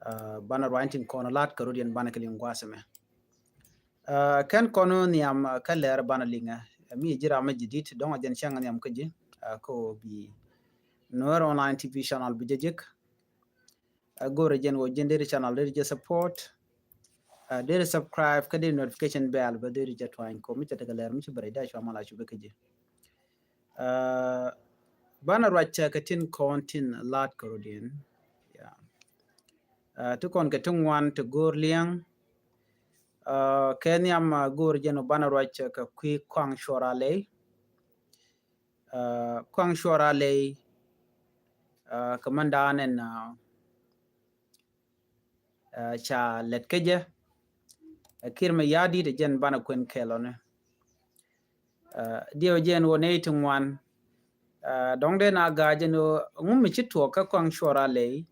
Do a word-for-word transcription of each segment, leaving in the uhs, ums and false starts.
Banɛ ruany tin kɔn lat kɛ rot yɛn banɛ kɛ liŋ gua̱a̱th ɛmɛ. Kɛn kɔn nhiam kä lɛr banɛ liŋɛ mi ji̱ ram mi ji̱ dit dɔ̱ŋ a jɛn cäŋ nhiam kä ji̱ kä bi Nuer Online T V channel bi jɛ jik. Go̱rɛ jɛn wä jɛn deri channel deri jɛ support, deri subscribe kä deri notification bell bä deri jɛ tuany kɔ mi cɛ tekɛ lɛr mi ci bɛ rɛy da cua mal a cupɛ kä ji̱. Banɛ ruac cɛ kɛ tin kɔn tin lat kɛ rot yɛn. Ti kɔn kɛ ti ŋuan ti go̱r liɛŋ. Kɛ nhiam go̱r jɛn wä banɛ ruac cɛ kɛ kui̱ kɔaŋ cuɔra lɛy. Kɔaŋ cuɔra lɛy kɛ mɛn daanɛ na ca lɛt kä jɛ. Kir mɛ ya̱ dit jɛn banɛ kuɛn kɛl ɔnɛ. Diɛw jɛn wä nɛy ti ŋuan. Dɔ̱ŋ dee na ga̱a̱ jɛn wä ŋum mi ci tuɔɔk kä kɔaŋ cuɔra lɛy.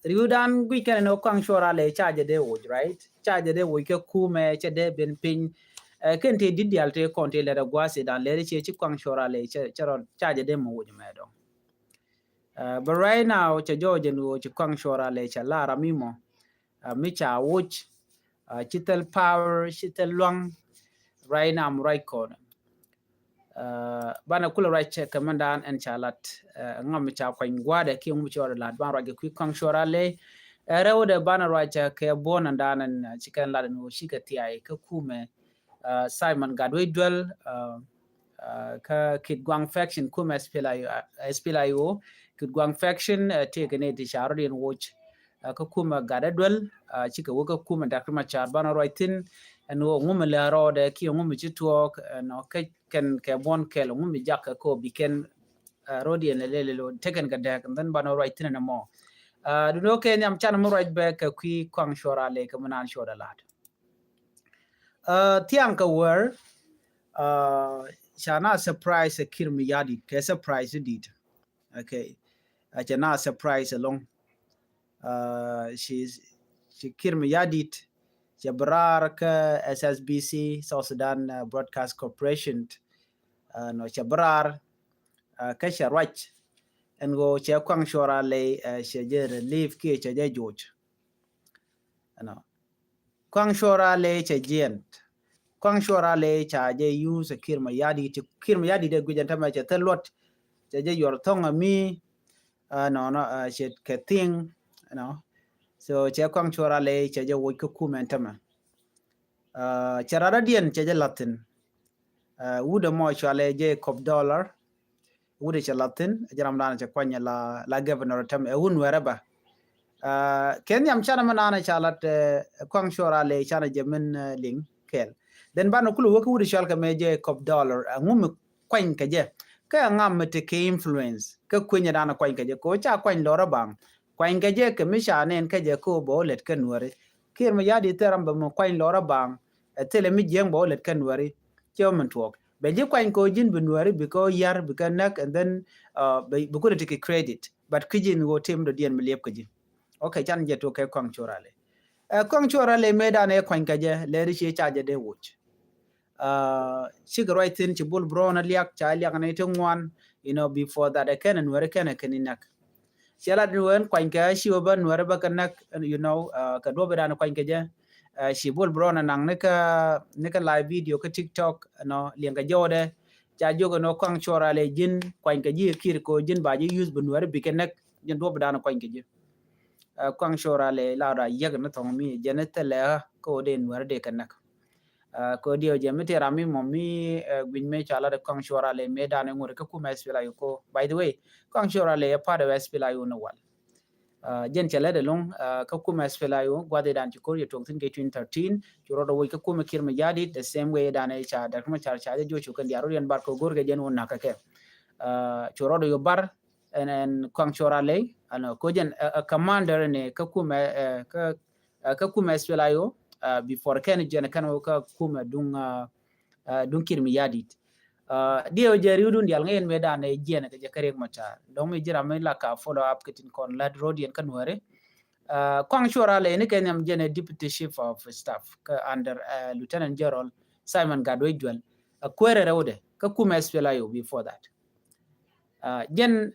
Riwdan guic kɛn ni kɔaŋ cuɔra lɛy ca jɛ dee woc, right? Ca jɛ dee woc kɛ kumɛ cɛ dee ben piny. Kɛn ti dit dial ti kɔn ti lɛt a gua̱a̱th idan lɛri ciɛ ci kɔaŋ cuɔra lɛy cɛ rɔ ca jɛ dee mɛ woc mɛ dɔ̱ŋ. But right now cɛ jɔɔc jɛ ni wä ci kɔaŋ cuɔra lɛy cɛ lar ami mɔ mi ca woc. Ci thil power ci thil luaŋ. Right now mi ruac kɔn. Banɛ kulɛ ruac kɛ mɛn daan ɛn ca lat ŋam ca kuany gua̱dɛ kiɛ ŋum ci ɔdɛ lat ban ruac kɛ kui̱ kɔaŋ cuɔra lɛy. Rɛwdɛ banɛ ruac kɛ buɔ̱n ɛn daan ɛn ci kɛn lat ɛn wä ci kɛ thiay kä kumɛ. Simon Gatwec Duel kä Kitgwang faction kumɛ S P L A I O. Kitgwang faction tëëkɛ ni ti ca rɔ̱diɛn woc kä kumɛ Gatwec Duel. Cikɛ wä kä kumɛ Doctor Machar banɛ ruac thi̱n ɛn wä ŋum lɛ rɔɔdɛ kiɛ ŋum ci tuɔɔk ɛn ɔ kɛ kɛn kɛ buɔ̱n kɛl ŋum jakä kɔ bi kɛn rɔ̱diɛn lɛ lɛ lɛ tekɛn kɛ dɛk and then banɛ ruac thi̱n ɛn mɔ. Dundɔ kɛ nhiam canɛ mi ruac bɛ kɛ kui̱ kɔaŋ cuɔra lɛy kɛ mi naan cuɔdɛ lat. Thiaŋ kɛ wär ca na surprise kir mi ya̱ dit kɛ surprise dit. Okay. Cɛ na surprise ɛlɔŋ. Ci kir mi ya̱ dit cɛ bi raar kä S S B C, South Sudan Broadcast Corporation. Nɔ cɛ bi raar kä cɛ ruac ɛn ɣöö cɛ kɔaŋ cuɔra lɛy cɛ jɛ relief kiɛ cɛ jɛ joc. Ɛnɔ kɔaŋ cuɔra lɛy cɛ jiɛn. Kɔaŋ cuɔra lɛy ca jɛ use kir mi ya̱ dit, kir mi ya̱ dit ɛ guic ɛn tämɛ cɛ thil luɔt cɛ jɛ yuɔr thɔŋ ami. Nɔnɔ cɛ kɛ thiŋ. Ɛnɔ so cɛ kɔaŋ cuɔra lɛy cɛ jɛ woc kä kumɛ ɛn tämɛ. Cɛ rara diɛn cɛ jɛ lathin. Wut ɛmɔ cualɛ jɛ kɔp dollar. Wut cɛ lathin jɛ ram dan cɛ kuany la la governor tämɛ ɛ wun wɛrɛ ba. Kɛ nhiam canɛ mi nanɛ ca lat kɔaŋ cuɔra lɛy canɛ jɛ min liŋ kɛl. Then banɛ kulɛ wä kä wut cual kɛ mɛ jɛ kɔp dollar ŋum mi kuany kɛ jɛ. Kä ŋam mi ti kɛ influence kä kuenyɛ dan kuany kɛ jɛ kɛ wä ca kuany lɔrä baŋ. Kuany kɛ jɛ kɛ mi ca nɛn kɛ jɛ kɛ wä bɛ wä lɛt kɛ nuäri. Kir mi ya̱ dit thil ram bɛ mi kuany lɔrä baŋ. Ɛ thilɛ mi jiɛŋ bɛ wä lɛt kɛ nuäri. Cɛ wä min tuɔɔk bɛ ji̱ kuany kɛ wä ji̱n bi nuäri bi kɛ wä yar bi kɛ näk and then bi kulɛ ti kɛ credit but ki ji̱n wä tim dɔ diɛn mi liɛp kɛ ji̱. Okay, can jɛ tuɔk kɛ kɔaŋ cuɔra lɛy. Kɔaŋ cuɔra lɛy mëë dan ɛ kuany kɛ jɛ lɛri ci ca jɛ dee woc. Cikɛ ruac thi̱n ci bul bi rɔɔn a liak ca liak ni ti ŋuan. You know, before that ɛ kɛn ɛ nuäri kɛn ɛ kɛn i näk. Cɛ lat ni wä ɛn kuany kɛ ci wä bä nuäri bä kɛ näk. You know, kɛ duɔp idan kuany kɛ jɛ. Ci bul bi rɔɔn a naŋ ni kä ni kä live video kä TikTok. Nɔ liɛŋ kɛ jɔwdɛ ca jiök ɛn wä kɔaŋ cuɔra lɛy ji̱n kuany kɛ ji̱ kir kɛ wä ji̱n ba ji̱ use bi nuäri bi kɛ näk. Ji̱n duɔp idan kuany kɛ ji̱. Kɔaŋ cuɔra lɛy la da yek ni thɔŋ mi jɛ ni thilɛ kä wä dee nuäri dee kɛ näk. Kɛ diɛw jɛ mi ti ram mi mɔ mi guic mi ca lat kɔaŋ cuɔra lɛy mi dan ŋut kä kumɛ S P L A I O ko. By the way, kɔaŋ cuɔra lɛy ɛ part of S P L A I O ni wal. Jɛn cɛ lɛt ɛlɔŋ kä kumɛ S P L A I O guathi dan ci kor yɛ tuɔk thi̱n kɛ twenty thirteen cu rɔɔdɛ woc kä kumɛ kir mi ya̱ dit the same way dan ca dak mi car ca jɛ joc cu kɛn diaar rot yɛn bar kɛ go̱r kɛ jɛn wä nak kɛ kɛ. Cu rɔɔdɛ yɔ bar ɛn ɛn kɔaŋ cuɔra lɛy ɛn ko jɛn ɛ commander ni kä kumɛ kä kä kumɛ S P L A I O. Before kɛn jɛn kɛn wä kä kumɛ duŋ duŋ kir mi ya̱ dit. Diɛw jɛ riwdun dial ŋɛn mëë dan ɛ jiɛn kɛ jɛ kä Riek Machar dɔŋ mi ji̱ ram mi la ka follow up kɛ tin kɔn lat rot yɛn kä nuäri. Kɔaŋ cuɔra lɛy ni kɛ nhiam jɛn ɛ deputy chief of staff kä under Lieutenant General Simon Gatwec Duel. Ɛ kuäärɛ rɛwdɛ kä kumɛ S P L A I O before that. Jɛn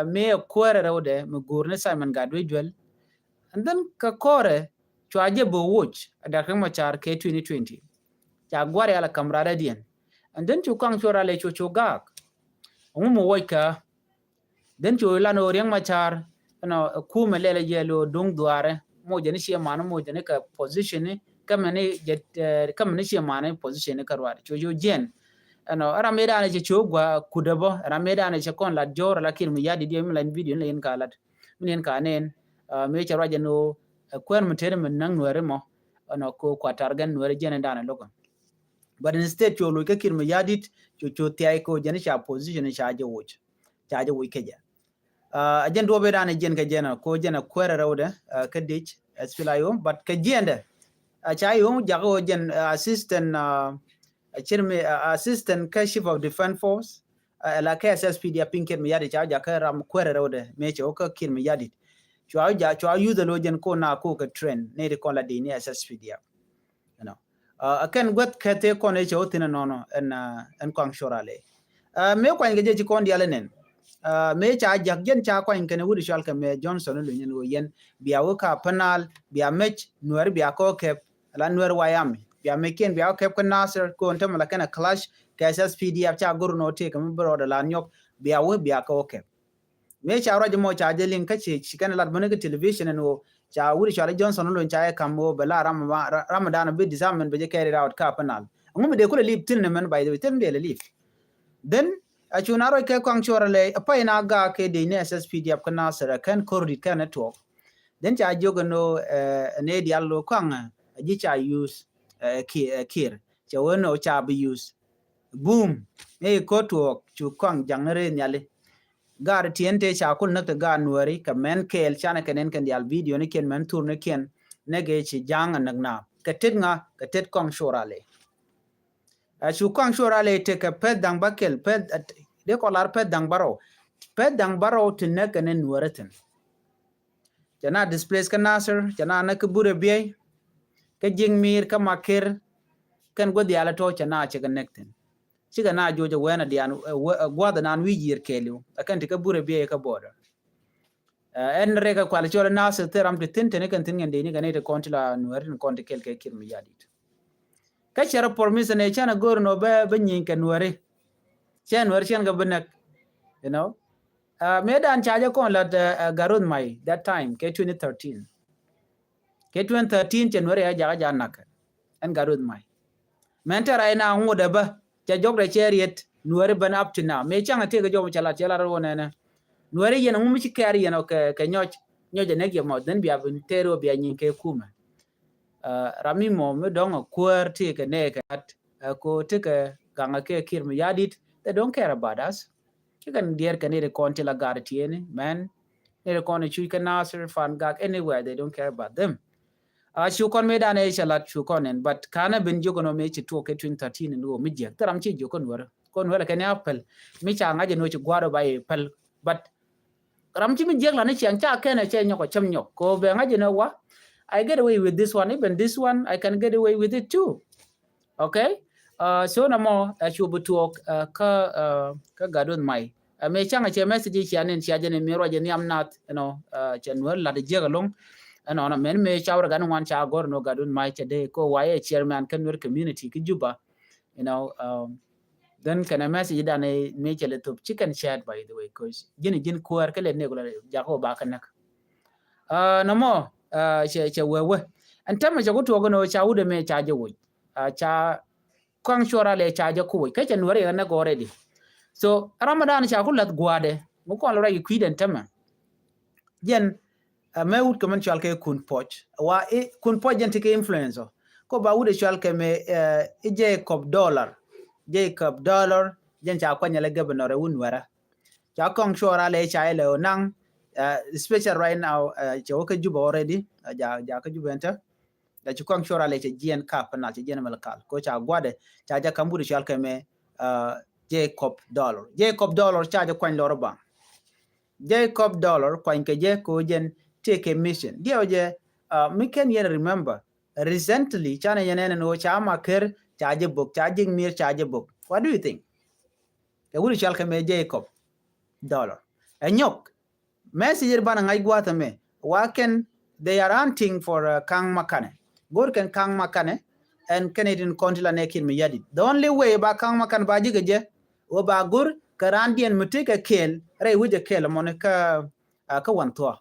mëë ɛ kuäärɛ rɛwdɛ mi go̱o̱r ni Simon Gatwec Duel. And then kɛ kɔrɛ cua jɛ bä woc a Doctor Riek Machar kɛ twenty twenty. Ca guar yal a kam radä diɛn. And then cu Kɔaŋ Cuɔl Ralɛ cu cu gaak. Ŋu mi woc kä. Then cu lan ɣöö Riek Machar, you know, kumɛ lɛlɛ jɛ lo duŋ dhuaarɛ. Mo jɛ ni cie man, mo jɛ ni kɛ position ni, kä mɛ ni jɛ, eh, kä mɛ ni cie man position ni kä ruaar. Cu cu jiɛn. You know, ram mi danɛ cɛ cu gua kudɛ bä, ram mi danɛ cɛ kɔn lat jɔr la Kiir Mayardit diɛ mi la video ni la in ka lat. Mi ni in ka nen, ah, mi cɛ ruac jɛ ni ɣöö, eh, kuɛn mi teri mi naŋ Nuɛri mɔ, you know, ko kua targɛn Nuɛri jɛn in danɛ lokä. But instead cu loc kä Kiir Mayardit, cu cu thiay ko jɛ ni ca position ni ca jɛ woc. Ca jɛ woc kɛ jɛ. Ah, a jɛn duɔp idan a jiɛn kɛ jɛn a ko jɛn a kuɛrɛ rɛwdɛ, ah, kä dic, S P L A I O, but kɛ jiɛndɛ, ah, ca yom jak ɣöö jɛn, ah, assistant, ah, chairman, ah, assistant kä Chief of Defense Force, ah, la kɛ S S P D a piŋ Kiir Mayardit ca jak kä ram kuɛrɛ rɛwdɛ, mëë cɛ wä kä Kiir Mayardit. Cua ja, cua youth a lo jɛn ko na ko kɛ train, ni ri kɔn la di ni S S P D a. You know. Ah, a kɛn guäth kɛ thee kɔn ëë cɛ wä thi̱n ɛnɔnɔ ɛn, ah, ɛn Kɔaŋ Cuɔl Ralɛ. Ah, mëë kuany kɛ jɛ ci kɔn dial ɛnɛn. Ah, mëë ca jak jɛn ca kuany kɛn wut cual kɛ mɛ Johnson Olony ɛn ɣöö yɛn bia wä ka Upper Nile, bia mec Nuɛr bia kɔ kɛp, la Nuɛr White Army. Bia mec kiɛn bia wä kɛp kä Nasir, kɔn tämɛ la kɛn a clash kɛ S S P D F ca go̱r nɔ tëë kɛ mi bi rɔɔdɛ la nyɔk, bia wä bia kɔ kɛp. Mëë ca ruac mɔ ca jɛ liŋ kä ci, ci kɛn lat bäni kä television ɛn ɣöö ca wut cual Johnson Olony ca jɛ kam ɣöö bɛ la ram, ra-, Ramadan bi disarmament bɛ jɛ carry out kä Upper Nile. Ŋu mi dee kulɛ lip thil ni mɛn, by the way, thil mi dee lɛ lip. Then a cu na ruac kɛ Kɔaŋ Cuɔl Ralɛ, a pay na gak kɛ dee ni S S P D F kä Nasir, a kɛn kordit kɛn a tuɔk. Then ca jiök ɛn ɣöö, eh, ni dial lo Kɔaŋ, eh, a ji̱ ca use, eh, Ki-, eh, Kiir. Cɛ wee nɔ ca bi use. Boom. Ni ko̱ tuɔɔk cu Kɔaŋ jaŋni rɛy nhiali. Gaat tiɛn tëë ca kul näk ti gaat Nuɛri kɛ mɛn kɛɛl canɛ kɛ nɛn kɛn diaal video ni kiɛn mɛn thur ni kiɛn. Nɛ gɛ ci ja̱a̱ŋ a näk na kɛ tet ŋa, kɛ tet Kɔaŋ Cuɔl Ralɛ. A cu Kɔaŋ Cuɔl Ralɛ tekɛ pɛth da̱ŋ bäkɛl, pɛth, dee kɔ lar pɛth da̱ŋ bärɔw. Pɛth daŋ bärɔw ti näk kɛn ni Nuäärä thi̱n. Cɛ na displace kä Nasir, cɛ na näk kä Burɛ Biey, kä Jiŋ Miir, kä Makir, kɛn guäth yalä tɔ̱ cɛ na cɛ kɛ näk thi̱n. Cikɛ na joc ɛ wɛn ɛ dian, ɛ, wä-, ɛ, gua̱th ɛ nan wi̱i̱ yiër kɛɛliw, ɛ kɛn ti kä Burɛ Biey kä border. Ɛ, ɛn rɛk ɛ kual cɔl Nasir thil ram ti thi̱n teni kɛn thi̱n kɛn dee ni kɛn ni ti kɔn ti la Nuäärä tin kɔn ti kɛl kɛ Kiir Mayardit. Kä cɛ rɔ promise ni cɛn a go̱o̱r nɔ bɛ, bɛ nyieny kɛ Nuäärä. Cɛn Nuäärä cɛn kɛ bi näk, you know. Uh, mëë dan ca jɛ kɔn lat, uh, uh, Gatwec Mai that time, kɛ twenty thirteen. Kɛ twenty thirteen cɛ Nuäärä ya jakä ja nak. Ɛn Gatwec Mai. Mɛn tɛr a ina ŋut ɛ bä, cɛ jɔk dɛ cɛ riet, Nuäärä ben up to now. Mëë caŋ a tëë kɛ jɔk mi cɛ lat, cɛ lat rɔ nɛnɛ. Nuäärä yɛn ŋu mi ci kɛɛr yɛn ɔ kɛ, kɛ nyɔc, nyɔc ɛ näk yɛ mɔ, then bia ben tëë rɔ bia nyin kɛ kumɛ. Uh, ram mi mɔ mi dɔŋ a kuäär ti kɛ nɛ kɛ at, uh, ko ti kɛ gaŋ a kɛ Kiir Mayardit, they don't care about us. Ci kɛn diɛɛr kɛ ni ri kɔn ti la gar tieni, mɛn, ni ri kɔn cuc kɛ Nasir, Fangak, anywhere, they don't care about them. Uh, cu kɔn mi dan ɛ cɛ lat cu kɔn ɛn, but kanɛ bin jiök nɔ mi ci tuɔk kɛ twenty thirteen ni wä mi jiɛk, thil ram ci jiök kɔn wärä, kɔn wärä kɛ ni a päl, mi ca ŋa̱c ɛn wä ci gua̱r wä ba yɛ päl, but ram ci mi jiɛk la ni ciaŋ ca kɛn ɛ cɛ nyɔk ɛ cäm nyɔk. Ko bɛ ŋa̱c ɛn wa, I get away with this one, even this one, I can get away with it too. Okay? Uh, so na mɔ, uh, cu bi tuɔk, uh, kä, uh, kä Gatwec Mai. Uh, mëë caŋ a cɛ message cia nin cia jɛ ni mi ruac jɛ nhiam nath, you know, uh, cɛ Nuäär lat jiɛk alɔŋ. Ɛnɔ, na mɛn mëë ca wär gan ŋuan ca gɔr nɔ Gatwec Mai cɛ dee ko wa yɛ chairman kä Nuäär community kä Juba. You know, um, then kɛn a message dan ɛ mi cɛ lɛ thop ci kɛn chat, by the way, 'cause ji̱n ji̱n kuäär kä lɛ nek la jak wä ba kä näk. Uh, na mɔ, uh, cɛ, cɛ wee wee. Ɛn tämɛ cɛ ku tuɔk nɔ ca wut ɛmɛ ca jɛ woc. Uh, ca Kɔaŋ Cuɔl Ralɛ ca jɛ ku woc. Kä cɛ Nuäärä yɛ näk already. So Ramadan ca ku lath gua̱a̱dɛ. Ŋu kɔn lɛ ruac kɛ kui̱dɛn tämɛ. Jɛn, uh, mɛ wut kɛ mɛn cual kɛ Kun Puɔc. Wa i Kun Puɔc jɛn ti kɛ influence ɔ. Ko ba wut ɛ cual kɛ mɛ, uh, i Jacob Dollar. Jacob Dollar, jɛn ca kuany lɛ governor ɛ wut Nuäärä. Ca Kɔaŋ Cuɔl Ralɛ ca ilɛ ɔ naŋ, uh, special right now, uh, cɛ wä kä Juba already, uh, ja, ja kä Juba ɛn tɛ. Ja ci Kɔaŋ Cuɔl Ralɛ cɛ jiɛn kap na cɛ jiɛn Malakal. Ko ca gua̱dɛ, ca jɛ kam wut cual kɛ mɛ, uh, Jacob Dollar. Jacob Dollar ca jɛ kuany lɔr baŋ. Jacob Dollar kuany kɛ jɛ ko jɛn tëë kɛ mission. Diɛw jɛ, uh, mi kɛn yɛn remember, recently, canɛ yɛn ɛn ɛn ɣöö ca Makir, ca jɛ bok, ca Jiŋ Miir, ca jɛ bok. What do you think? Kɛ wut cual kɛ mɛ Jacob Dollar. Ɛ nyɔk, message banɛ ŋa̱c gua̱a̱th ɛmɛ. Wa kɛn, they are hunting for, uh, Kaŋ Makane. Go̱r kɛn Kaŋ Makane, ɛn kɛn itin kɔn ti la nɛ Kiir Mayardit. The only way ba Kaŋ Makane ba ji̱ kɛ jɛ, wä ba go̱r kɛ raandiɛn mi tekɛ kɛɛl, rɛy wi̱cɛ kɛɛl mɔni kä, uh, kä Wan Thuɔ̱k.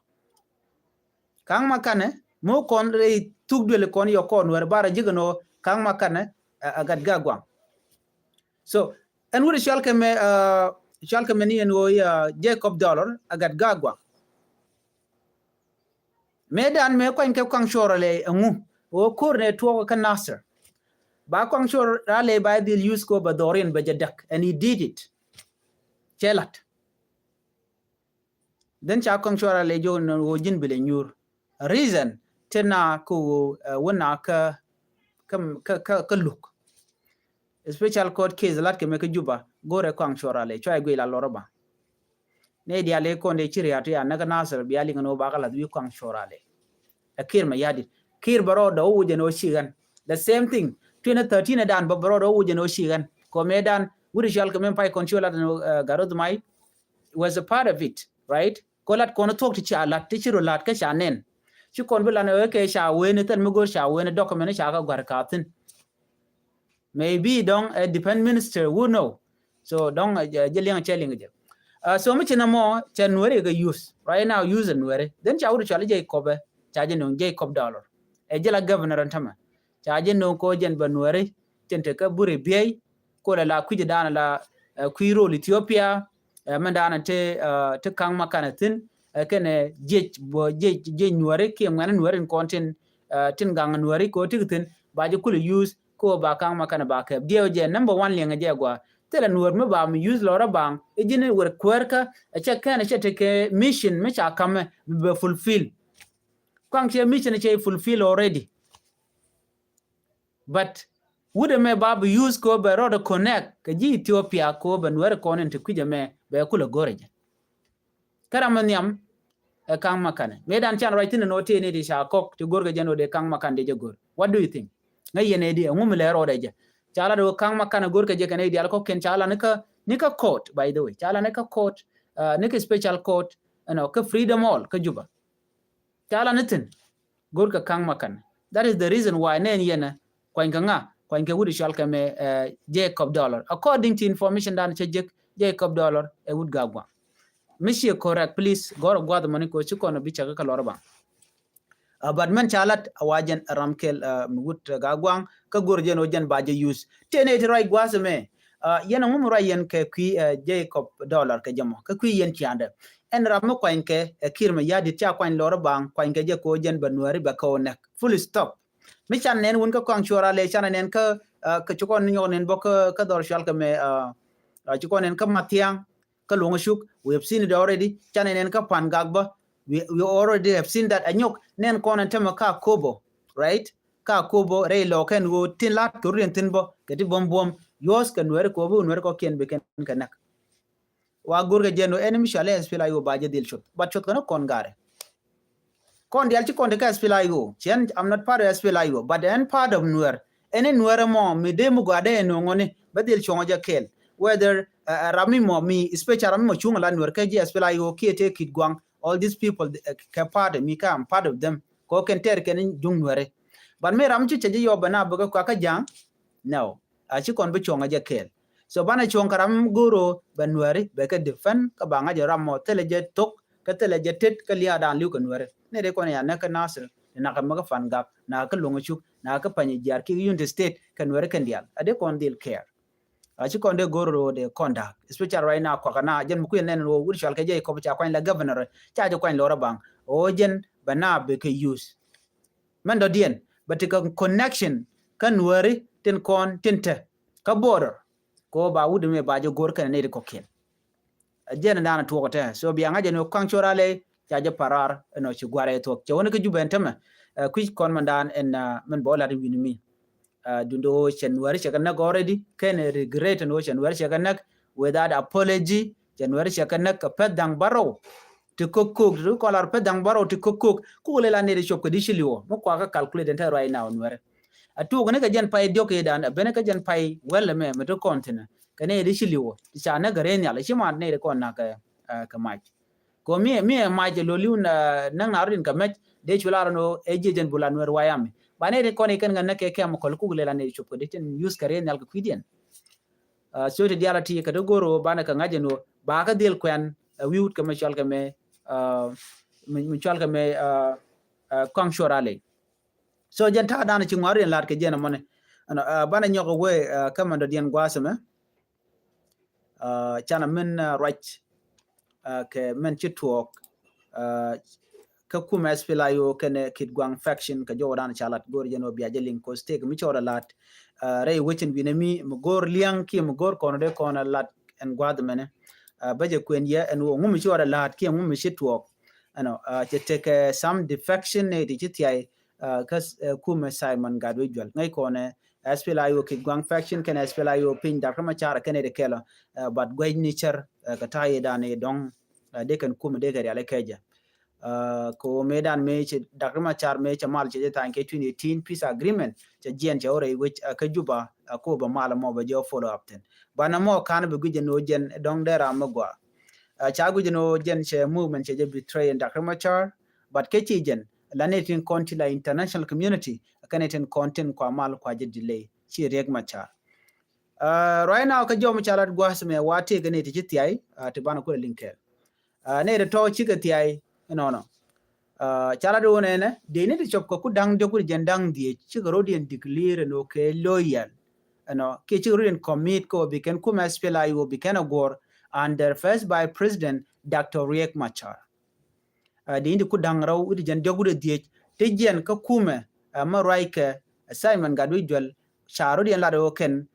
Kaŋ Makane, mi kɔn rɛy thuk duël kɔn yɔ kɔn wɛr bara ji̱ kɛ nɔ Kaŋ Makane, uh, a gat ga guaŋ. So, ɛn wut cɔal kɛ mɛ, uh, cɔal kɛ mɛ ni ɛn ɣöö, uh, Jacob Dollar a gat ga guaŋ. Mëë dan mëë kuany kɛ Kɔaŋ Cuɔr Alɛ ɛŋu ɣöö ko̱r nɛ tuɔɔk kä Nasir. Ba Kɔaŋ Cuɔr Alɛ ba dhil use ko ba dhɔriɛn ba jɛ däk, and he did it. Cɛ lat. Then ca Kɔaŋ Cuɔr Alɛ jiök ni ɣöö ji̱n bi lɛ nyuur. Reason ti na kä ɣöö, uh, wä na kä, kä, kä, kä, kä luk. Special court case lat kɛ mɛ kä Juba, go̱rɛ Kɔaŋ Cuɔr Alɛ, cua i̱ guic la lɔr ɔ ba. Nɛ diaal i̱ kɔn dee ci riat i̱ a näk Nasir bia liŋ ni wä ba kä lath wi̱i̱ Kɔaŋ Cuɔr Alɛ. Ɛ Kiir Mayardit. Kiir bɛ rɔɔdɛ wä wä jɛn wä ci ɣän. The same thing. Twenty thirteen ɛ dan bɛ bɛ rɔɔdɛ wä wä jɛn wä ci ɣän. Kɔmɛ dan wut i̱ cɔal kɛ mɛ pay kɔn ci wä lat ni, uh, Gatwec Mai was a part of it, right? Ko lat kɔn thuɔk ti ca lat, ti ci ro lat kä ca nɛn. Ci kɔn bi lan ɛ kɛ ca wen, thil mi go̱r ca wen, document ca kä guar ka thin. Maybe dɔŋ, uh, defense minister, who know? So dɔŋ, uh, jɛ liɛŋ cɛ liŋ jɛ. Uh, so mi ci na mɔ cɛ Nuɛri kɛ use. Right now use Nuɛri. Then ca wut cɔal jɛ Jacob, ca jɛ nöŋ Jacob Dollar. Ɛ jɛ la governor ɛn tämɛ. Ca jɛ nöŋ ko jɛn bɛ Nuɛri tin te kä buri biey. Ko la la kui̱c dan la, uh, kui̱ rol Ethiopia. Uh, mɛn dan te, uh, te Kaŋ Makane thin. Uh, kɛnɛ jiec bɔ jiec jiec Nuɛri kiɛ ŋuɛn Nuɛri in kɔn tin, uh, tin gaŋ Nuɛri ko tik thin ba jɛ kulɛ use ko ba Kaŋ Makane ba kɛp. Diɛw jɛ number one liɛŋɛ jɛ gua. Thilɛ Nuɛr mi ba mi use lɔrä baŋ i̱ ji̱n wër kuäärkä ɛ cɛ kɛn ɛ cɛ tekɛ mission mi ca kamɛ bi bɛ fulfill. Kɔaŋ cɛ mission cɛ fulfill already. But wut ɛmɛ ba bi use ko bɛ rɔɔdɛ connect kɛ ji̱ Ethiopia ko bɛ Nuɛri kɔn in ti kui̱c ɛmɛ bɛ kulɛ go̱rɛ jɛ. Kä ram mi nhiam ɛ Kaŋ Makane. Mëë dan can ruac thin ɛn ɣöö tëë ni ti ca kɔk ti go̱rkɛ jɛ ɛn ɣöö dee Kaŋ Makane dee jɛ go̱r. What do you think? Ŋäc yɛn ɛ di ɛŋu mi lɛ rɔɔdɛ jɛ. Ca lat ɣöö Kaŋ Makane go̱rkɛ jɛ kɛn ɛ diaal kɔkiɛn ca lat ni kä, ni kä court, by the way. Ca lat ni kä court, uh, ni kä special court, you know, kä Freedom Hall kä Juba. Ca lat ni thin go̱rkɛ Kaŋ Makane. That is the reason why nɛn yɛn ɛ kuany kɛ ŋa, kuany kɛ wut i̱ cɔal kɛ mɛ, uh, Jacob Dollar. According to information dan cɛ jek, Jacob Dollar ɛ wut Gaaguaŋ. Mi ciɛ correct, please gɔ̱r ɛ gua̱th mɔni ko ci kɔn bi cɛ kä lɔr ɛ baŋ. Uh, but mɛn ca lat a wa jɛn ram kɛl, uh, mi wut Gaaguaŋ kä go̱r jɛn ɣöö jɛn ba jɛ use. Tëë nɛ ti ruac gua̱th mɛ, uh, yɛn ɛŋu mi ruac yɛn kɛ kui̱, uh, Jacob Dollar kɛ jɛ mɔ kɛ kui̱ yɛn ciandɛ. Ɛn ram mi kuany kɛ, uh, Kiir Mayardit ca kuany lɔr ɛ baŋ kuany kɛ jɛ ko jɛn bɛ Nuɛri bɛ kɛ wä nɛk. Full stop. Mi can nɛn wun kä Kɔaŋ Cuɔr Alɛ, can nɛn kä, uh, kä ci kɔn nyɔk nɛn bɔ kä, kä dhɔr cɔal kɛ mɛ, uh, uh, ci kɔn nɛn kä Mathiaŋ, kä Luɔ̱ŋ Cuk, we have seen it already. Can nɛn kä Pan Gak bä, we, we already have seen that. Anyɔk nɛn kɔn ɛn tämɛ kä Akobo, right? Kä Akobo rɛy lɔɔkɛn ɣöö tin lat kɛ ruriɛn thin bä kɛ ti buɔ̱m buɔ̱m. Yuɔ̱th kɛ Nuɛri kɛ ɣöö bi Nuɛri kɔkiɛn bi kɛn kɛ näk. Wa go̱rkɛ jɛ ɛn ɣöö ɛn mi cɔal ɛ S P L A I O ba jɛ dhil cuɔth. But cuɔth kɛn kɔn garɛ. Kɔn diaal ci kɔn ti kä S P L A I O. Cɛn, I'm not part of S P L A I O, but ɛn part of Nuɛr. Ɛn ni Nuɛr ɛmɔ mi dee mi gɔaa dee ɛn ŋɔni bɛ dhil cuɔ̱ŋ jɛ kɛɛl. Whether, uh, uh, ram mi mɔ mi, especially ram mi mɔ cuŋ la Nuɛr kä ji̱ S P L A I O kiɛ tëë Kit Guaŋ. All these people, uh, kɛ part of mi kä, I'm part of them. Kɛ ɣöö kɛn tɛɛr kɛn juŋ Nuɛri. But mi ram ci cɛ ji̱ yɔɔp bɛ na bɛ kɛ kua kä ja̱a̱ŋ. No. A ci kɔn bi cuɔ̱ŋ a jɛ kɛɛl. So banɛ cuɔ̱ŋ kɛ ram go̱o̱r ɣöö bɛ Nuɛri bɛ kɛ defend kä ba ŋa̱c ram mɔ thilɛ jɛ thok kä thilɛ jɛ tet kä lia̱a̱ dan li̱w kɛ Nuɛri. Nɛy ti kɔn ya näk kä Nasir, ti nak kä mi kä Pan Gak, nak kä Luɔ̱ŋ Cuk, nak kä Panyijiar kiɛ Unity State kɛ Nuɛri kɛn diaal. A dee kɔn dhil care. A ci kɔn dee go̱o̱r ɣöö dee kɔn da̱a̱k. Especially right now kɔakä na jɛn mi kui̱ nɛn ɣöö wut cɔal kɛ jɛ ikɔp ca kuany la governor, ca jɛ kuany lɔr a baŋ. Ɣöö jɛn bɛ na bɛ kɛ use. Mɛn dɔ̱diɛn bɛ ti kɛ connection kä Nuɛri tin kɔn tin te kä border. Kɛ ɣöö ba wut mi ba jɛ go̱r kɛnɛ nɛy ti kɔ̱kiɛn. Ɛ jɛn dan tuɔɔk tɛ. So bia ŋa̱c jɛ ni Kɔaŋ Cuɔr Alɛ ca jɛ parar ɛnɔ ci guarɛ thuɔ̱k. Cɛ wän kä Jubɛ ɛn tämɛ, ɛ, kui̱c kɔn mɛn dan ɛn, ɛ, mɛn bɛ wä lat wi̱n mi. Ɛ, duundɛ ɣöö cɛ Nuɛri cɛ kɛ näk already, kɛn ɛ regret ɛn ɣöö cɛ Nuɛri cɛ kɛ näk without apology, cɛ Nuɛri cɛ kɛ näk kɛ pɛth da̱ŋ bärɔw. Ti ko̱k ko̱k, ti kɔn lar pɛth da̱ŋ bärɔw ti ko̱k ko̱k. Kuk lɛ la nɛy ti cop kɛ di ci li̱wɔ. Mi kuakä calculate ɛn te right now Nuɛri. A tuɔɔk ni kɛ jɛn pay diɔ̱k i̱ dan, a ben kɛ jɛn pay wɛl ɛmɛ, mi ti kɔn thi̱n. Kɛ nɛy ti ci li̱wɔ. Ti ca näk kɛ rɛy nhial, ci man nɛy ti kɔn nak kɛ, ɛ, kɛ mac. Kɛ mi mi ɛ mac ɛ lo̱liw näk na rɔ̱diɛn kɛ mɛc dee cu lar ɛn ɣöö ɛ jiɛ jɛn bula Nuɛr White Army. Ba nɛy ti kɔn i̱ kɛn ŋäc näk kɛ kɛm kɔl kuk lɛl anɛy cop kɛ dee tin use kɛ riɛth nhial kɛ kui̱diɛn. So ti diaal a ti kɛ ti go̱r ɣöö banɛ kɛ ŋa̱c ɛn ɣöö ba kɛ dhil kuɛn ɛ wi̱i̱ wut kɛ mɛ cual kɛ mɛ, mi cual kɛ mɛ Kɔaŋ Cuɔr Alɛ. So jɛn ta̱a̱ danɛ ci ŋua̱r in la̱t kɛ jɛn ɛmɔni. Banɛ nyɔk ɛ wee kä mɛn dɔ̱diɛn gua̱a̱th ɛmɛ. Canɛ min ruac kɛ mɛn ci tuɔɔk kä kumɛ S P L A I O kɛnɛ Kitgwang faction kɛ jɔwdan ca lat go̱r jɛn ɔ bia jɛ liŋ kos tek mi cɔɔdɛ lat rɛy wecin binɛ mi mi go̱r liaŋ kiɛ mi go̱r kɔn dee kɔn lat ɛn gua̱th mɛnɛ. Bä jɛ kuɛn yɛ ɛn wä ŋumi cɔɔdɛ lat kiɛ ŋumi ci tuɔɔk. Ɛnɔ cɛ tekɛ some defection nɛ ti ci thiay kä kumɛ Simon Gatwec Juɛl ŋäc kɔnɛ S P L A I O Kitgwang faction kɛnɛ S P L A I O piny Dak Riɛk Macar kɛnɛ ti kɛlɔ. But guɛc ni cär kɛ ta̱a̱ yɛ danɛ dɔ̱ŋ dee kɛn kumɛ dee kɛ rial ikɛ jɛ. Kɛ ɣöö mëë dan mëë cɛ Dak Riɛk Macar mëë cɛ mal cɛ jɛ tha̱a̱ny kɛ twenty eighteen peace agreement cɛ jiɛn cɛ wä rɛy wec kä Juba. Kɛ ɣöö bɛ mal mɔ bɛ jɛ wä follow up thin banɛ mɔ ka̱n bɛ guic jɛ ni wä jɛn dɔ̱ŋ dee ram mi gɔaa. Ca guic jɛ ni wä jɛn cɛ movement cɛ jɛ betray in Dak Riɛk Macar. But kɛ ci jɛn la ni tin kɔn ti la international community kɛn ni tin kɔn tin kua mal kua jɛ delay ci Riɛk Macar. Right now kä jɔm ca lat gua̱a̱th mɛ wa tëë kɛ ni ti ci thiay ti banɛ kulɛ liŋ kɛɛl. Nɛ ti tɔ̱ cikɛ thiay inɔnɔ. Ca lat wun ɛnɛ dee ni ti cɔp kɛ ku da̱ŋ diɔk wut jɛn da̱ŋ dhiec cikɛ rɔ̱diɛn declare ɛn ɣöö kɛ loyal. Ɛnɔ kiɛ cikɛ rɔ̱diɛn commit kɛ ɣöö bi kɛn kumɛ S P L A I O bi kɛn ɛ guɔ̱r under First Vice President Doctor Riɛk Macar. Dee ni ti ku da̱ŋ rɛw wut jɛn diɔk wut dhiec ti jiɛn kä kumɛ mɛ ruac kɛ Simon Gatwec Juɛl ca rɔ̱diɛn lat ɣöö kɛn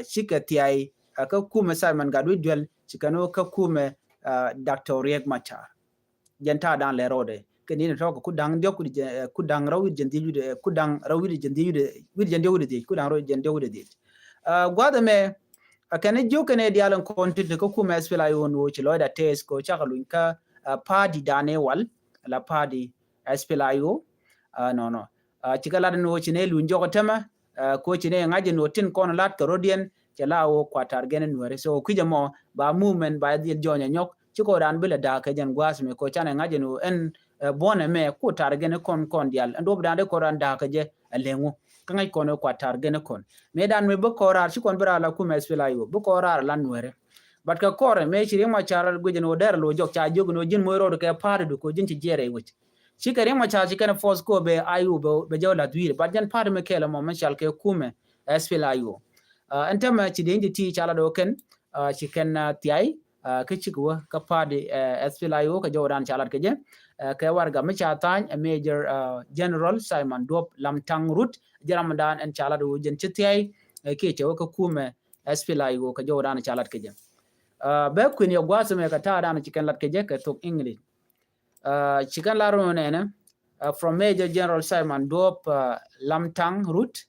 cikɛ thiay kä kumɛ Simon Gatwec Juɛl ci kɛn ɣöö kä kumɛ Doctor Riɛk Macar. Jɛn ta̱a̱ da̱a̱n lɛ rɔɔdɛ kɛ ni ni tɔ̱ kɛ ku da̱ŋ diɔk wut jɛn ku da̱ŋ rɛw wut jɛn dhiec wut ku da̱ŋ rɛw wut jɛn dhiec wut wut jɛn diɔk wut dhiec ku da̱ŋ rɛw jɛn diɔk wut dhiec. Gua̱a̱th ɛmɛ a kɛn jiök kɛn ɛ diaal in kɔn ti ti kä kumɛ S P L A I O ni wä ci lɔcda tɛth kɛ cakɛ luny kä party danɛ wal la party S P L A I O. Nɔnɔ cikɛ lat ni wä ci nɛ luny jɔk tämɛ. Kɛ wä ci nɛ ŋa̱c in wä tin kɔn lat kɛ rɔ̱diɛn cɛ la wä kuatar gɛn in nuɛri so kui̱c ɛmɔ ba movement ba dhil jɔny ɛ nyɔk ci kɔ ran bi lɛ da̱a̱k kɛ jɛn gua̱a̱th mi kɔ canɛ ŋa̱c in wä ɛn buɔ̱n ɛmɛ kuatar gɛn in kɔn kɔn diaal ɛn duɔp dan di kɔ ran da̱a̱k kɛ jɛ ɛ leŋ wä. Kä ŋäc kɔn wä kuatar gɛn in kɔn mëë dan mi bi kɔ rar ci kɔn bi rar la kumɛ S P L A I O bi kɔ rar la nuɛri. But kɛ kɔrɛ mëë ci Riɛk Macar guic in wä dɛr lo jɔk ca jiök in wä ji̱n moc rɔɔd kɛ party du kɔ ji̱n ci jiɛɛr ɛ wec. Cikɛ Riɛk Macar ci kɛn force ko bɛ I O bɛ jɛ wä lath wi̱i̱r but jɛn party mi kɛɛl ɛmɔ mi cal kɛ kumɛ S P L A I O. Ɛn tämɛ ci dee ni ti ti ca lat ɣöö kɛn ci kɛn thiay kä cik wä kä party S P L A I O kɛ jɔwdan ca lat kɛ jɛ. Kɛ warɛga mi ca tha̱a̱ny ɛ Major General Simon Duɔp Lam Taŋ Rut jɛ ramdan ɛn ca lat ɣöö jɛn ci thiay kiɛ cɛ wä kä kumɛ S P L A I O kɛ jɔwdan ca lat kɛ jɛ. Bɛ kui̱n yɛ gua̱a̱th ɛmɛ kɛ ta̱a̱dan ci kɛn lat kɛ jɛ kɛ thok English. Ci kɛn lar wun ɛnɛ from Major General Simon Duɔp Lam Taŋ Rut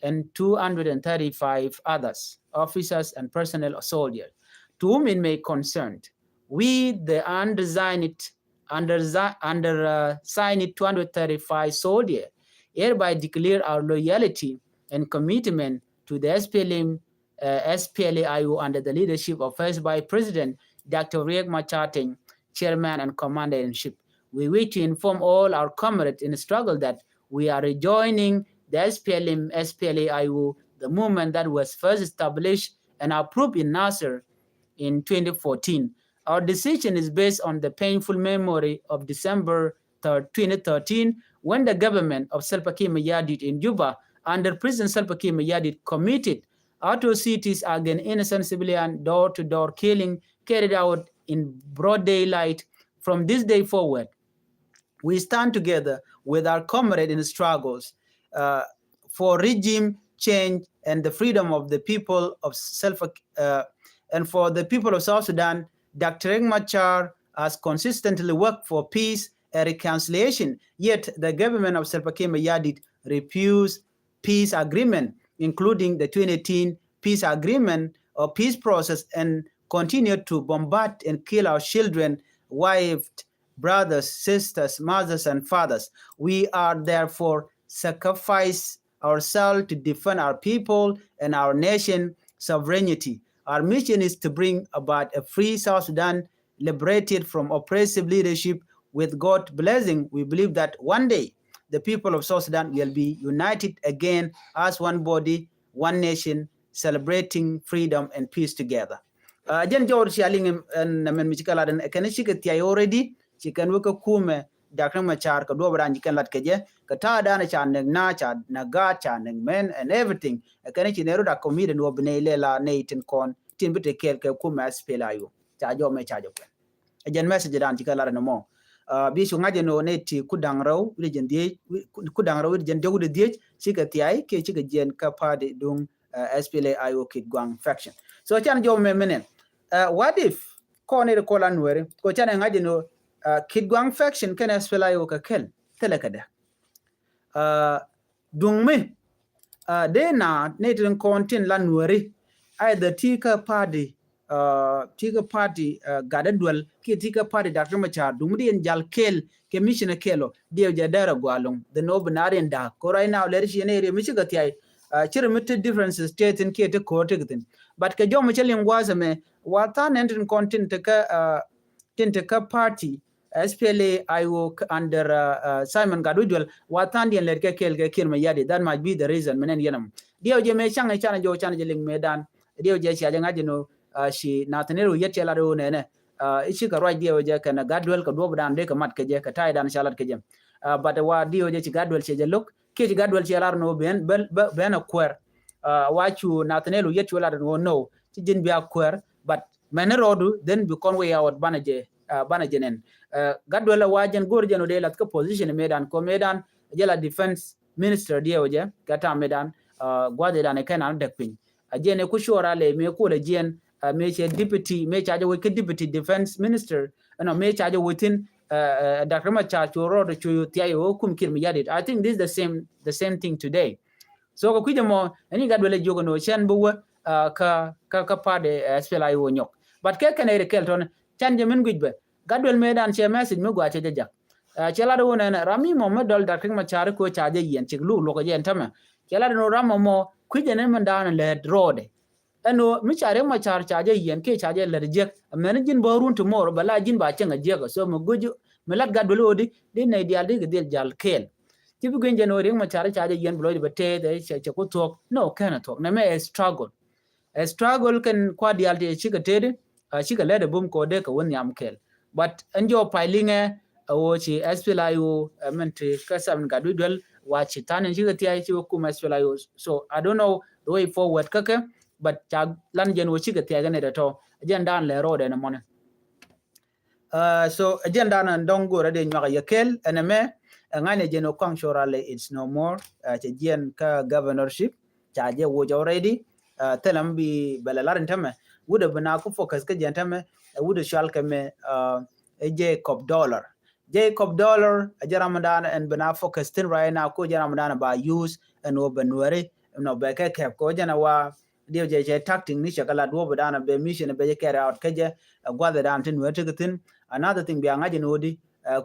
and two hundred and thirty-five others, officers and personnel of soldiers, to whom it may concern. We, the undersigned, undersi-, undersigned two hundred thirty-five soldier, hereby declare our loyalty and commitment to the S P L M S P L A I O under the leadership of First Vice President Doctor Riek Machar Teny, Chairman and Commander-in-Chief. We wish to inform all our comrades in struggle that we are rejoining the S P L M S P L A I O, the movement that was first established and approved in Nasir in twenty fourteen. Our decision is based on the painful memory of December third, twenty thirteen, when the government of Salva Kiir Mayardit in Juba, under President Salva Kiir Mayardit, committed atrocities against innocent civilian, door-to-door killing carried out in broad daylight. From this day forward, we stand together with our comrades in struggles for regime change and the freedom of the people of Salva, and for the people of South Sudan. Doctor Riek Machar has consistently worked for peace and reconciliation, yet the government of Salva Kiir Mayardit refused peace agreement, including the twenty eighteen peace agreement or peace process, and continued to bombard and kill our children, wives, brothers, sisters, mothers, and fathers. We are therefore sacrifice ourselves to defend our people and our nation sovereignty. Our mission is to bring about a free South Sudan liberated from oppressive leadership with God blessing, we believe that one day the people of South Sudan will be united again as one body, one nation, celebrating freedom and peace together. Jɛn jɔwr cia liŋ ɛn nɛ mɛn mi ci kɛ lat ɛn kɛn ci kɛ thiay already, ci kɛn wä kɛ kumɛ Doctor Machar kɛ duɔp ran ci kɛn lat kɛ jɛ kɛ ta̱a̱ dan ca nɛk na ca nɛk gaat ca nɛk mɛn and everything. Kɛn ci nɛ rot a comedian wä bi nɛ ilɛ la nɛ itin kɔn tin bi te kɛɛl kɛ kumɛ SPLA-IO. Ca jɔw mɛ ca jɛ kuɛn. Ɛ jɛn message dan ci kɛ lat ɛn mɔ. Bi cu ŋa̱c ɛn ɣöö nɛ ti kudaŋ rɛw wi̱cdɛ jɛn dhiec, kudaŋ rɛw wi̱cdɛ jɛn diɔk wi̱cdɛ dhiec ci kɛ thiay kiɛ ci kɛ jiɛn kä party duŋ SPLA-IO Kitgwang faction. So can jɔw mɛ minen, what if kɔn ir kɔl a Nuɛri kɔ can ɛ ŋa̱c ɛn ɣöö Kitgwang faction kɛn SPLA-IO kɛ kɛl thilɛ kɛ dɛ. Duŋ mi dee na ni tin kɔn tin la Nuɛri, either ti kä party, ti kä party gat a duel kiɛ ti kä party Doctor Machar, duŋ mi di in jal kɛl kɛ mission kɛl ɔ diɛw jɛ dɛr a gualuŋ. The no bi na rin dak ko right now lɛri ci ni ri mi ci kɛ thiay. Ci ri mi ti differences ti tin kiɛ ti ko̱r ti tin. But kɛ jɔm mi ci liŋ gua̱a̱th ɛmɛ wa than ɛn tin kɔn tin ti kä tin ti kä party SPLA-IO under Simon Gatwech Duel wa than diɛn lɛt kɛ kɛl kɛ Kiir Mayardit. That might be the reason mɛn ɛn yɛn ɛmɔ. Diɛw jɛ mɛ caŋ caŋ jɛ caŋ jɛ liŋ mɛ dan. Diɛw jɛ cia jɛ ŋa̱c jɛ no ci Nathaniel Oyet cɛ lat ɣöö nɛnɛ i̱ ci kɛ ruac diɛw jɛ kɛn Gatduel kɛ duɔp dan dee kɛ mat kɛ jɛ kɛ ta̱y dan ca lat kɛ jɛ. But wa diɛw jɛ ci Gatduel cɛ jɛ lo̱k kiɛ ci Gatduel cɛ lat no ben ben a kuɛr. Wa cu Nathaniel Oyet cu lat no no ci ji̱n bi a kuɛr, but mɛn ni rɔɔdu then bi kɔn way out banɛ jɛ banɛ jɛ nɛn. Gatduel a wa jɛn go̱r jɛn o dee lath kä position mëëdan kɔ mëëdan jɛ la defense minister diɛw jɛ kɛ ta̱a̱ mëëdan. Gua̱dhi dan kɛn an däk piny a jɛn ɛ ku cuɔra lɛ mëë kuɔlɛ jiɛn mëë cɛ deputy mëë ca jɛ wec kä deputy defense minister ɛnɔ mëë ca jɛ wec thin. Doctor Machar cu rɔɔdu cu thiay ɛ wä kum Kiir Mayardit. I think this is the same, the same thing today. So kɛ kui̱c ɛmɔ ɛn i̱ Gatduel ɛ jiök ɛn ɣöö cɛn bi wä kä kä kä party SPLA-IO nyɔk. But kɛ kɛn ɛ ri kɛl tɔn can jɛ min guic bɛ Gatduel mëëdan cɛ message mi gua cɛ jɛ jak. Cɛ lat ɣöö nɛn ram mi mɔ mi dɔl Doctor Machar ko ca jɛ yiɛn cik luk luɔk jɛ ɛn tämɛ. Cɛ lat ɣöö ram mɔ mɔ kui̱c ɛn min dan lɛt rɔɔdɛ. Ɛn ɣöö mi ca Riek Machar ca jɛ yiɛn kiɛ ca jɛ lɛt jiɛk mɛn ji̱n bä run ti mor bɛ la ji̱n ba cieŋ a jiɛk. So mi guic mi lat Gatduel ɣöö di di nɛy diaal di kɛ dhil jal kɛɛl. Ci bi gui̱ny jɛn ɣöö Riek Machar ca jɛ yiɛn bi lɔcdɛ bɛ tɛth ɛ cɛ cɛ ku thuɔ̱k. No, kɛn a thuɔ̱k nɛ mɛ ɛ struggle. Ɛ struggle kɛn kua diaal ti cikɛ tëëdi cikɛ lɛt ɛ bum kɛ ɣöö dee kɛ wä nhiam kɛɛl. But ɛn jɔw pay liŋɛ ɛ ɣöö ci SPLA-IO ɛ mɛn ti kä Simon Gatwech Duel wa ci tha̱a̱n in cikɛ thiay ci wä kum SPLA-IO. So I don't know the way forward kä kɛ, but ca lan jɛn ɣöö cikɛ thiay kɛ nɛy tɔ̱tɔ̱. Jɛn dan lɛ road ɛn mɔni. So jɛn dan ɛn dɔ̱ŋ go̱rɛ dee nyuak yɛ kɛl ɛn ɛmɛ. Ɛ ŋa̱cnɛ jɛn ɔ kɔaŋ coralɛ it's no more. Cɛ jiɛn kä governorship ca jɛ woc already. Thilɛ mi bi bɛ lɛ lar in tämɛ wut ɛ bi na ku focus kä jɛn tämɛ. Wut ɛ cual kɛ mɛ ɛ Jacob Dollar. Jacob Dollar ɛ jɛ ram dan ɛn bi na focus thin right now ko jɛ ram dan ba use ɛn wä bɛ Nuɛri. Nɔ bɛ kɛ kɛp ko jɛn ɛ wa diɛw jɛ cɛ tactic ni cɛ kɛ la duɔp dan bɛ mission bɛ jɛ carry out kä jɛ. Ɛ guath dan ti Nuɛri ti kɛ thin. Another thing bia ŋa̱c in odi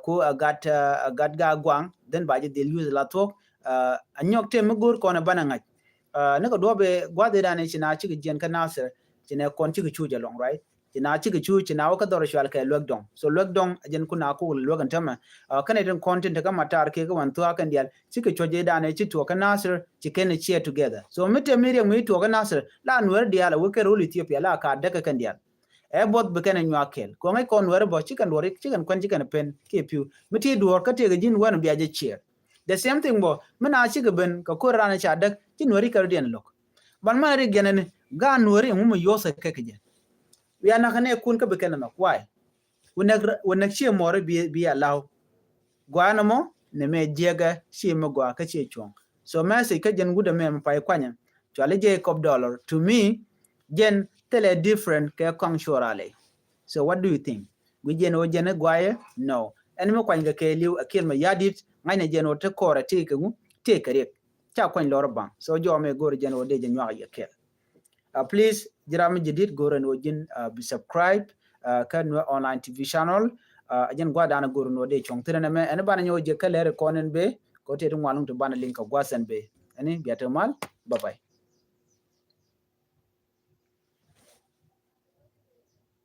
ko a gat a gat ga guaŋ then ba jɛ dhil use la thuɔk. A nyɔk tem mi go̱r kɔn ɛ banɛ ŋa̱c. Ni kɛ duɔp bɛ guath dan ci na cikɛ jiɛn kä Nasir ci nɛ kɔn cikɛ cu jɛ lɔŋ, right? Ci na cikɛ cu ci na wä kä dhɔr cual kɛ luek dɔŋ. So luek dɔŋ a jɛn ku na ku luek in tämɛ. Kɛn itin kɔn tin te kä matar kɛ kä wan thuak kɛn dial cikɛ cuɔc idan ci tuɔk kä Nasir ci kɛn share together. So mi te mi riɛk mi tuɔk kä Nasir la Nuɛr dial a wä kɛ rol Ethiopia la ka däk kɛn dial. Ɛ buɔth bi kɛn ɛ nyuak kɛl kɔ ŋäc kɔn Nuɛr bɔ cikɛn duɔr cikɛn kuɛn cikɛn pen kiɛ piu mi ti duɔr kä tëëk ji̱n wän bia jɛ share. The same thing bɔ mi na cikɛ ben kɛ ko̱r ran ca däk ci Nuɛr ikɛ rɔ diɛn lo̱k. Ban man ri gɛn ni gaan Nuɛr iŋu mi yoth kɛ kɛ jɛ. Wiaa nakä nɛ kun kä bi kɛn ɛ nhɔk. Why? Wä näk ciɛ mɔri bi a law. Gua̱a̱n ɛmɔ ni mɛ jiɛkɛ ciɛ mi gɔaa kä ciɛ cuɔ̱ŋ. So message kä jɛn wut ɛmɛ mi pay kuanyɛ cuali Jacob Dollar to me jɛn thilɛ different kɛ kɔaŋ coralɛ. So what do you think? Gui jɛn wä jɛn ɛ guayɛ? No. Ɛn mi kuany kɛ kɛ liw ɛ Kiir Mayardit ŋa̱cnɛ jɛn wä te kɔrɛ tëëkɛ ŋu tëëkɛ riɛk. Ca kuany lɔr baŋ. So jɔmɛ go̱r jɛn wä dee jɛ nyuak yɛ kɛl. Please jiram mi jadid go̱r ɛn wä ji̱n bi subscribe kä Nuer Online T V channel. Jɛn gua̱dan go̱r ɛn wä dee cuɔ̱ŋ thi̱n ɛn ɛmɛ ɛn banɛ nyɛ wä jɛ kä lɛr kɔn ɛn bee kɔ tëë ti ŋuan luŋ ti banɛ liŋ kɛ gua̱th ɛn bee. Ɛn bia te mal. Bye bye.